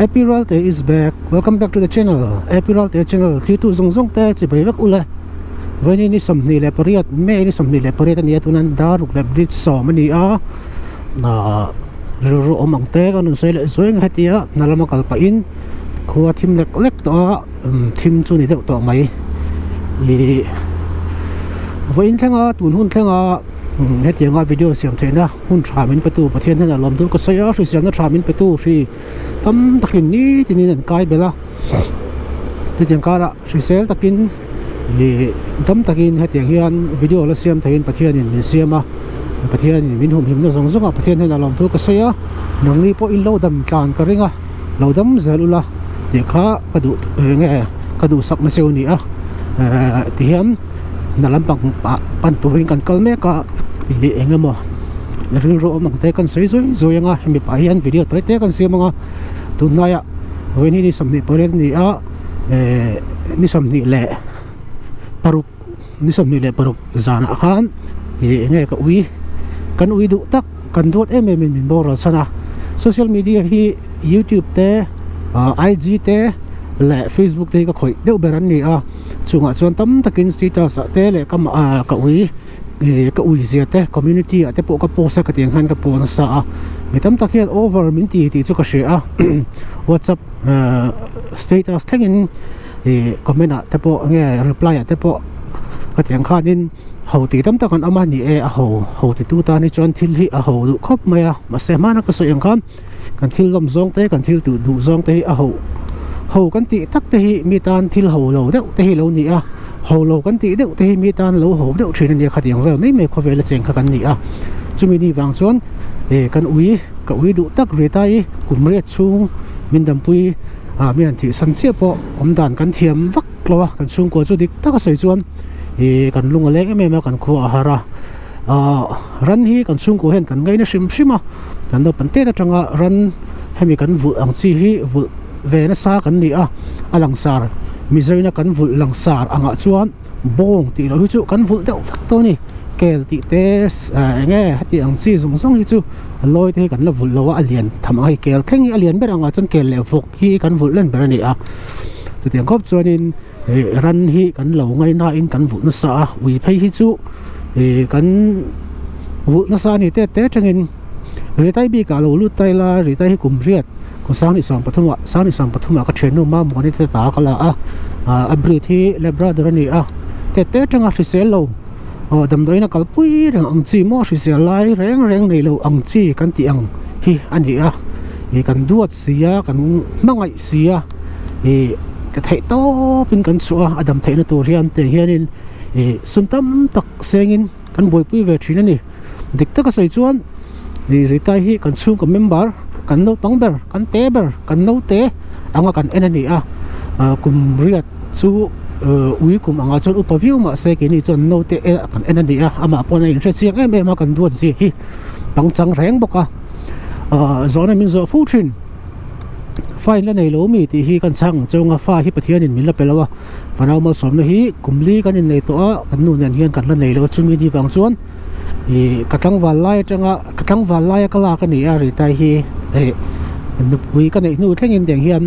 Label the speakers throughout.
Speaker 1: Happy Ralte is back welcome back to the channel Happy Ralte channel thlir tu zawng zawng te chi bai vek ule vawiin ni 28 May ni 28 a ni a tunan dar ruk leh bridge sawm a ni a ahh rilru awm ang te ka rawn sawi leh zuai ang hetia hna lama kal pahin khua thim lek lek tawh a thim chu ni deuh tawh mai ih vawiin thlenga tun hun thlenga. Hetianga video siam theihna hun tha min petu Pathian hian a lawm tur ka sawi a, hriselna tha min petu hri tam takin nitinin an kai belh a, chutiang karah hrisel takin ih dam takin hetiang hian video la siam theihin Pathianin min siam a, Pathianin min humhimna zawng zawngah Pathian hian a lawm tur ka sawi a, nangni pawh in lo dam tlan ka ring a, lo dam zel ula tih kha ka duh eng nge ka duhsakna cheu a ni a, ehh tihian. Hna lampang ah pan turin kan kal mek a ih eng emaw rilru awm ang te kan sawi zui zui ang a hemi pah hian video tawi te kan siam ang a tunlaiah vawiin hi ni 28 a ni a ehh ni 26 ni 26 zanah khan ih eng nge ka ui kan ui duh tak kan duat em em in min boral chhan a social media hi youtube te ah IG te leh facebook te hi ka khawih deuh ber an ni a. Chungah chuan tam takin status ah te leh ka ah ka ui ih ka ui zia te community ah te pawh ka post a ka tih ang hian ka pawh nasa a mi tam tak hian over min ti tih chu ka hria a whatsapp ah status thlengin ih comment ah te pawh nge reply ah te pawh ka tih ang khanin ho tih tam tak an awm a ni e a ho ho ti tu tan hi chuan thil hi a ho duh khawp mai a mahse hmana ka sawi ang khan. Kan thil lawm zawng te kan thil duh duh zawng te hi a ho ho kan tih tak te hi mi tan thil ho lo deuh te hi lo ni a ho lo kan tih deuh te hi mi tan lo ho deuh thin a nia khatiang vel mai mai khawvel a cheng kha kan ni a chumi ni vang chuan eh kan ui ka ui duh tak rita i kum riat chhung min dampui ah mi han thih san chiah pawh awm dan kan thiam vak lo a kan chhungkua chu dik taka sawi chuan ih kan lung a leng em em a kan khua a har a. Ahh ran hi kan chhungkaw hian kan ngaina hrim hrim a kan naupang tet atanga ran hemi kan vulh ang chi hi vulh ve nasa kan ni a a langsar mizoina kan vulh langsar angah chuan bawng tih loh hi chu kan vulh deuh vek tawh a ni kel tih te ah eng nge heti ang chi zawng zawng hi chu a lawi te hi kan la vulh lo a a lian tham ang a hei kel thleng hi a lian ber angah chuan kel leh vawk hi kan vulh len ber a ni a chutiang khawp chuanin. Ih ran hi kan lo ngaina in kan vulh nasa a ui phei hi chu ih kan vulh nasa a ni te te tangin Ritai bik ah lo lut ta ila Ritai hi kum riat kum sang 23 ah sang 23 ah ka thiannu Mamawni te ta ka la a ah a breed hi Labrador a ni a te te tanga hrisel lo aw damdawiin a kalpui reng ang chi maw hrisel lai reng reng nei lo ang chi kan tih ang hi a ni a ih kan duat si a kan hmangaih si a. Ih ka theih tawpin kan chhuah a a dam theihna tur hian tiang hianin ih sum tam tak sengin kan buaipui ve thin a ni dik taka sawi chuan ih Ritai hi kan chhungkaw member kan naupang ber kan te ber kan naute anga kan en a ni a ah kum riat chu ui kum angah chuan upa viau mahse keini chuan naute kan en a ni a amah pawh a inhre chiang em em a kan duat zia hi pangchang reng bawk a ah zawhna min zawh fo thin. Fa in la nei lo mi tih hi kan chhang ang cheu anga fa hi Pathianin min la pe lo a fanau malsawmna hi kum li kan innei tawh a kan nu nen hian kan la nei lo a chumi ni vang chuan ih ka tlangval lai atanga ka tlangval laia ka lak a ni a Ritai hi eh nupui ka neih hnu thlengin tiang hian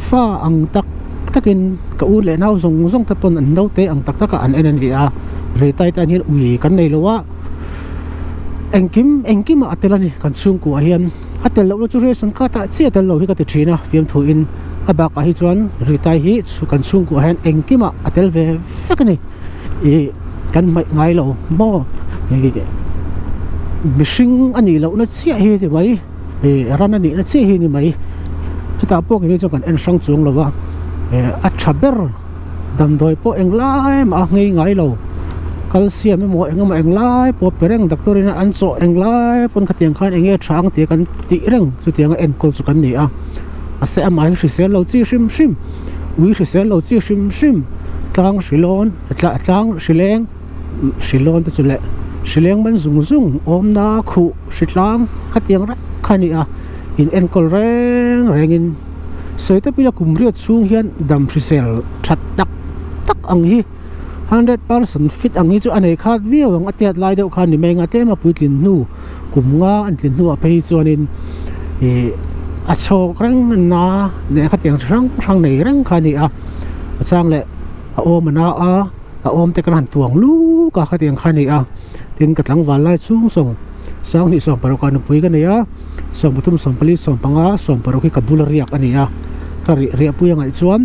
Speaker 1: fa ang tak takin ka u leh nau zawng zawng te pawn an naute ang tak taka an en a ni a Ritai tan hian ui kan nei lo a engkim engkimah a tel a ni kan chhungkuah hian. A tel lohna chu ration card ah chiah tel lo hi ka ti thin a, fiamthu in a bakah hi chuan Ritai hi kan chhungkuah hian engkimah a tel ve vek a ni. Ih kan hmaih ngai lo maw ih mihring a nih lohna chiah hi ni mai ih ran a nihna chiah hi ni mai. Chutah pawh kei ni chuan kan en hrang chuang lo a, eh a tha ber. Damdawi pawh englai mah a nghei ngai lo calcium emaw eng emaw englai pawh pe reng doctor in an chawh englai pawn khatiang khan eng nge tha ang tih kan tih reng chutiang a enkawl chu kan ni a mahse amah hi hrisel lo chi hrim hrim ui hrisel lo chi hrim hrim tlang hrilawn tlang hrileng hrilawn te chu leh hrileng man zung zung awmna khuh hritlang khatiang reng kha a ni a in enkawl reng reng in. Sawi te pawh kum riat chhung hian dam hrisel that tak tak ang hi 100% fit ang hi chu a nei khat viau ang a tiat lai deuh khan ni mai anga tlem a puitlin hnu kum nga an tlin hnuah phei hi chuanin ih a chhawk reng na leh khatiang chi hrang hrang nei reng kha a ni a a chang leh a awm a na a a awm te kan han tuang luk a khatiang kha a ni a tin ka tlangval lai chhung sawng sanghnih 16 ah nupui ka nei a 13 14 15 16 hi ka bula riak a ni a ka rih riahpui a ngaih chuan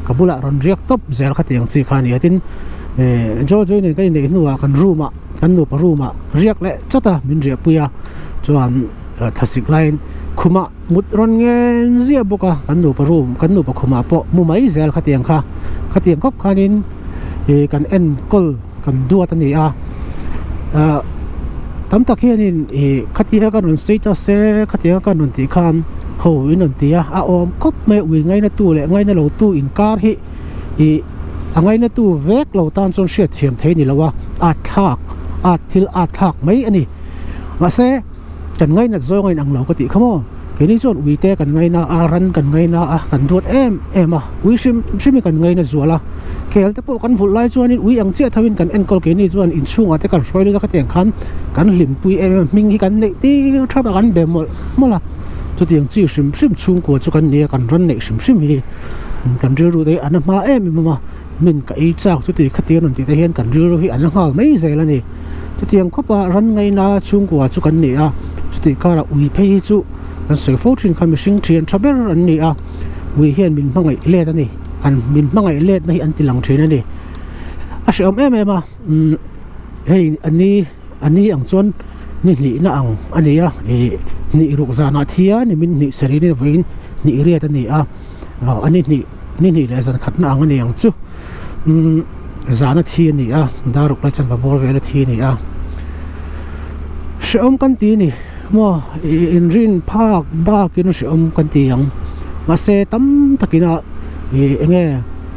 Speaker 1: ka bulah rawn riak tawp zel khatiang chi kha a ni a tin eh Jojo nen kan inneih hnuah kan room ah kan nupa room ah riak leh chawt a min riahpui a chuan thlasik laiin khumah mut rawn ngen ziah bawk a kan nupa room kan nupa khumah pawh mu mai zel khatiang kha khatiang khawp khanin ih kan enkawl kan duat a ni a ah tam tak hianin ih khatia ka rawn sawi ta se khatia ka rawn tih khan ho in rawn ti a a awm khawp mai ui ngaina tu leh ngaina lo tu inkar hi ih a ngaina tu vek lo tan chuan hriat thiam thei a ni lo a at thlak at thil at thlak mai a ni mahse. Kan ngainat zawng a inang lo ka tih kha maw? Keini chuan uite kan ngaina a, ran kan ngaina a, kan duat em em a, ui hrim hrim hi kan ngaina zual a. Khel te pawh kan vulh lai chuanin ui ang chiah tho in kan enkawl keini chuan inchhungah te kan hruai lut a khatiang khan kan hlimpui em em a, hming hi kan neih tir thap a, kan be mawlh mawlh a. Chutiang chi hrim hrim chhungkua chu kan ni a, kan ran neih hrim hrim hi kan rilru te hi a na hma em em a, min ka ei chak chuti khatiang rawn tih te hian kan rilru hi a na nghal mai zel a ni. Chutiang khawpa ran ngaina chhungkua chu kan ni a, chutih karah ui phei hi chu kan sawi fo thin kha mihring thian tha ber an ni a, ui hian min hmangaih let a ni, an min hmangaih letna hi an ti lang thin a ni. A hrehawm em em a, umm hei a ni a ni ang chuan ni hnihna ang a ni a, ih hnih ruk zanah thian min hnih sarih ni vawiin hnih riat a ni a, a ni hnih ni hnih leh zan khatna ang a ni ang chu. Umm zana thi a ni a daruk lai chuan va bawr vel a thi a ni a hrehawm kan ti a ni maw ih inrin phak bakin hrehawm kan ti ang mahse tam takin a ih eng nge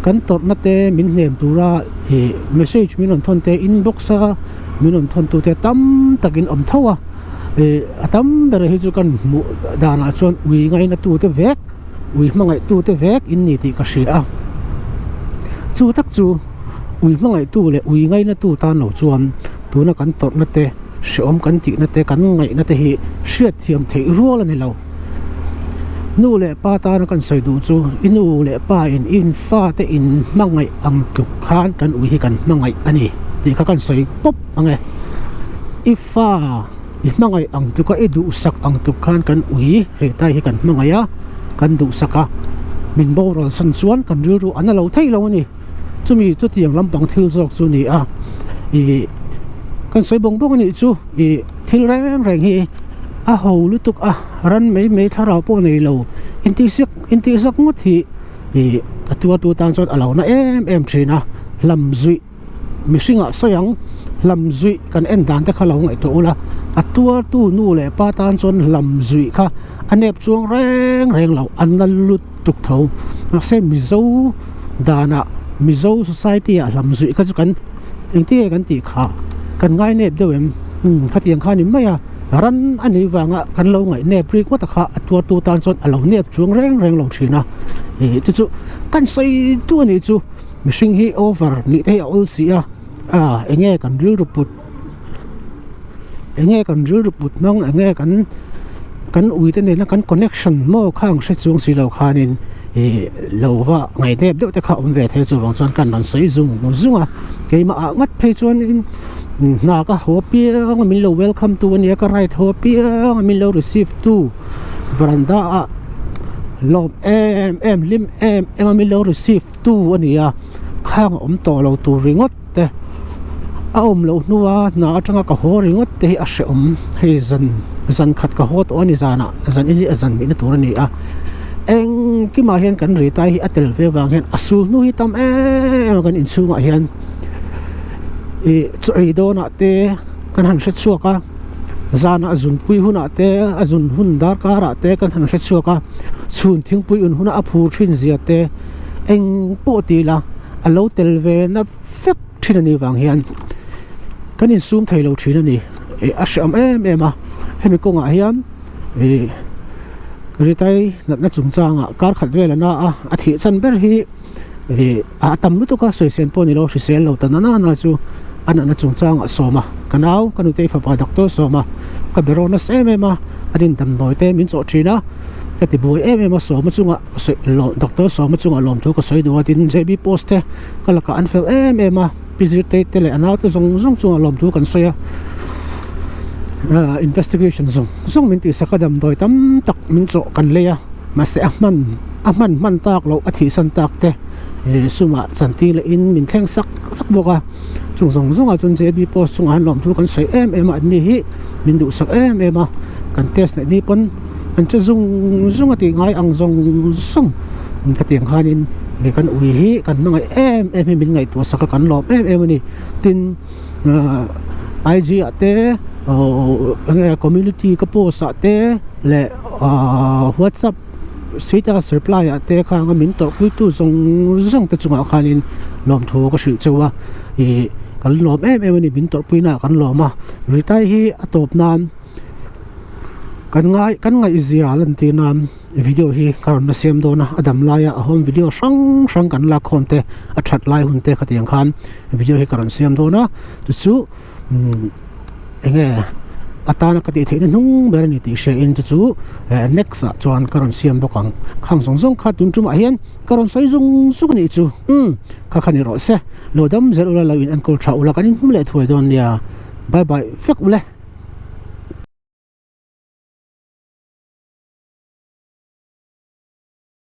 Speaker 1: kan tawrhna te min hnem tura ih message min rawn thawn te inbox a min rawn thawn tu te tam takin awm tho a ih a tam ber hi chu kan hmuh danah chuan ui ngaina tu te vek. Ui hmangaihtu te vek in ni tih ka hria a, chu tak chu ui hmangaihtu leh ui ngainatu tan lo chuan tuna kan tawrhna te, hrehawm kan tihna te, kan ngaihna te hi hriatthiam theih rual a ni lo. Nu leh pa tana kan sawi duh chu i nu leh pa in i fate in hmangaih ang tluk khan kan ui hi kan hmangaih a ni tih kha kan sawi pawp ang e. I fa. I hmangaih ang tluk a, i duhsak ang tluk khan kan ui rehtai hi kan hmangaih a, kan duhsak a, min boral san chuan kan rilru a na lo thei lo a ni. Chumi chutiang lampang thil zawk chu a ni a, ih kan sawi bawng bawng a nih chu, ih thil reng reng hi a ho lutuk a, ran mai mai thlarau pawh nei lo, intihsiak intihsak ngawt hi ih a tuartu tan chuan a lo na em em thin a, hlam zuih. Mihringah sawi ang, hlam zuih kan en dan te kha lo ngaihtuah ula, a tuartu nu leh pa tan chuan hlam zuih kha a nep chuang reng reng lo, a na lut tuk tho. Mahse Mizo danah, Mizo society ah hlam zuih kha chu kan engtin nge kan tih kha, kan ngai nep deuh em? Umm khatiang kha a ni mai a, ran a nih vanga kan lo ngaih nep rik ngawt a kha a tuartu tan chuan a lo nep chuang reng reng lo thin a, ih chu chu kan sawi duh a nih chu. Mihring hi over nih te hi a awl si a, ah enge kan rilru put enge kan rilru put hmang enge kan kan ui te nena kan connection maw khang hre chung si lo khanin ih lo va ngaihnep deuh te kha awm ve thei chuvang chuan kan rawn sawi zung zung a keimah ah ngat phei chuanin hna ka haw apiang a min lo welcome tu ania ka ride haw apiang a min lo receive tu veranda ah lawm em em hlim em em a min lo receive tu a ni a khang a awm tawh lo tur ringawt te a awm loh hnua hna atanga ka haw ringawt te hi a hrehawm hei zan zan khat ka haw tawh a ni zanah zan in hi a zan nihna tur a ni a engkimah hian kan ri tai hi a tel ve vang hian a sul hnu hi tam em em a kan inchhungah hian ih chaw ei dawnah te kan han hre chhuak a. Zanah zunpui hunah te a zun hun darkarah te kan han hre chhuak a, chhun thingpui un huna a phur thin zia te eng pawh ti ila a lo tel ve na vek thin a nih vang hian kan insum thei lo thin a ni ih a hreawm em em a, hemi kawngah hian ih Ritai natna chungchangah kar khat vel a na a, a thih chan ber hi ih a tam lutuk a sawisel pawh ni lo hrisel lo ta na na chu a natna chungchangah sawm a ka nau ka nutei fapa doctor sawm a ka be rawn nasa em em a a rin damdawi te min chawh thin a Ka ti buai em em a, Sawma chungah Doctor Sawma chungah lawmthu ka sawi duh a, tin JB Post te ka lakah an fel em em a, Pi Zirtei te leh a naute zawng zawng chungah lawmthu kan sawi a, investigation zawng zawng min tihsak a, damdawi tam tak min chawh kan lei a, mahse a hman a hman hman tak loh a thihsan tak te sumah chantir leh in min thleng sak vak bawk a, chung zawng zawngah chuan JB Post chungah hian lawmthu kan sawi em em a, anni hi min duhsak em em a, kan test leh ni pawn. An che zung zung a tih ngai ang zawng zawng khatiang khanin ih kan ui hi kan hmangaih em em hi min ngaihtuah sak a kan lawm em em a ni tin ahh I g ah te ohh eng nge community ka post ah te leh ahh whatsapp status reply ah te khang a min tawrhpui tu zawng zawng te chungah khanin lawmthu ka hrilh cheu a ih kan lawm em em a ni min tawrhpui naah kan lawm a Ritai hi a tawp nan. Kan ngai kan ngaihzia lan tir nan video hi ka rawn la siam dawn a a dam laia a home video hrang hrang kan lak khawm te a that lai hun te khatiang khan video hi ka rawn siam dawn a chu chu umm eng nge atana ka tih theihna hnung ber a ni tih hria in chu chu eh next ah chuan ka rawn siam bawk ang khang zawng zawng kha tun tumah hian ka rawn sawi zung zung a nih chu umm kha kha ni rawh se lo dam zel ula lo in enkawl tha ula kan inhmu leh thuai dawn nia bye bye vek ule.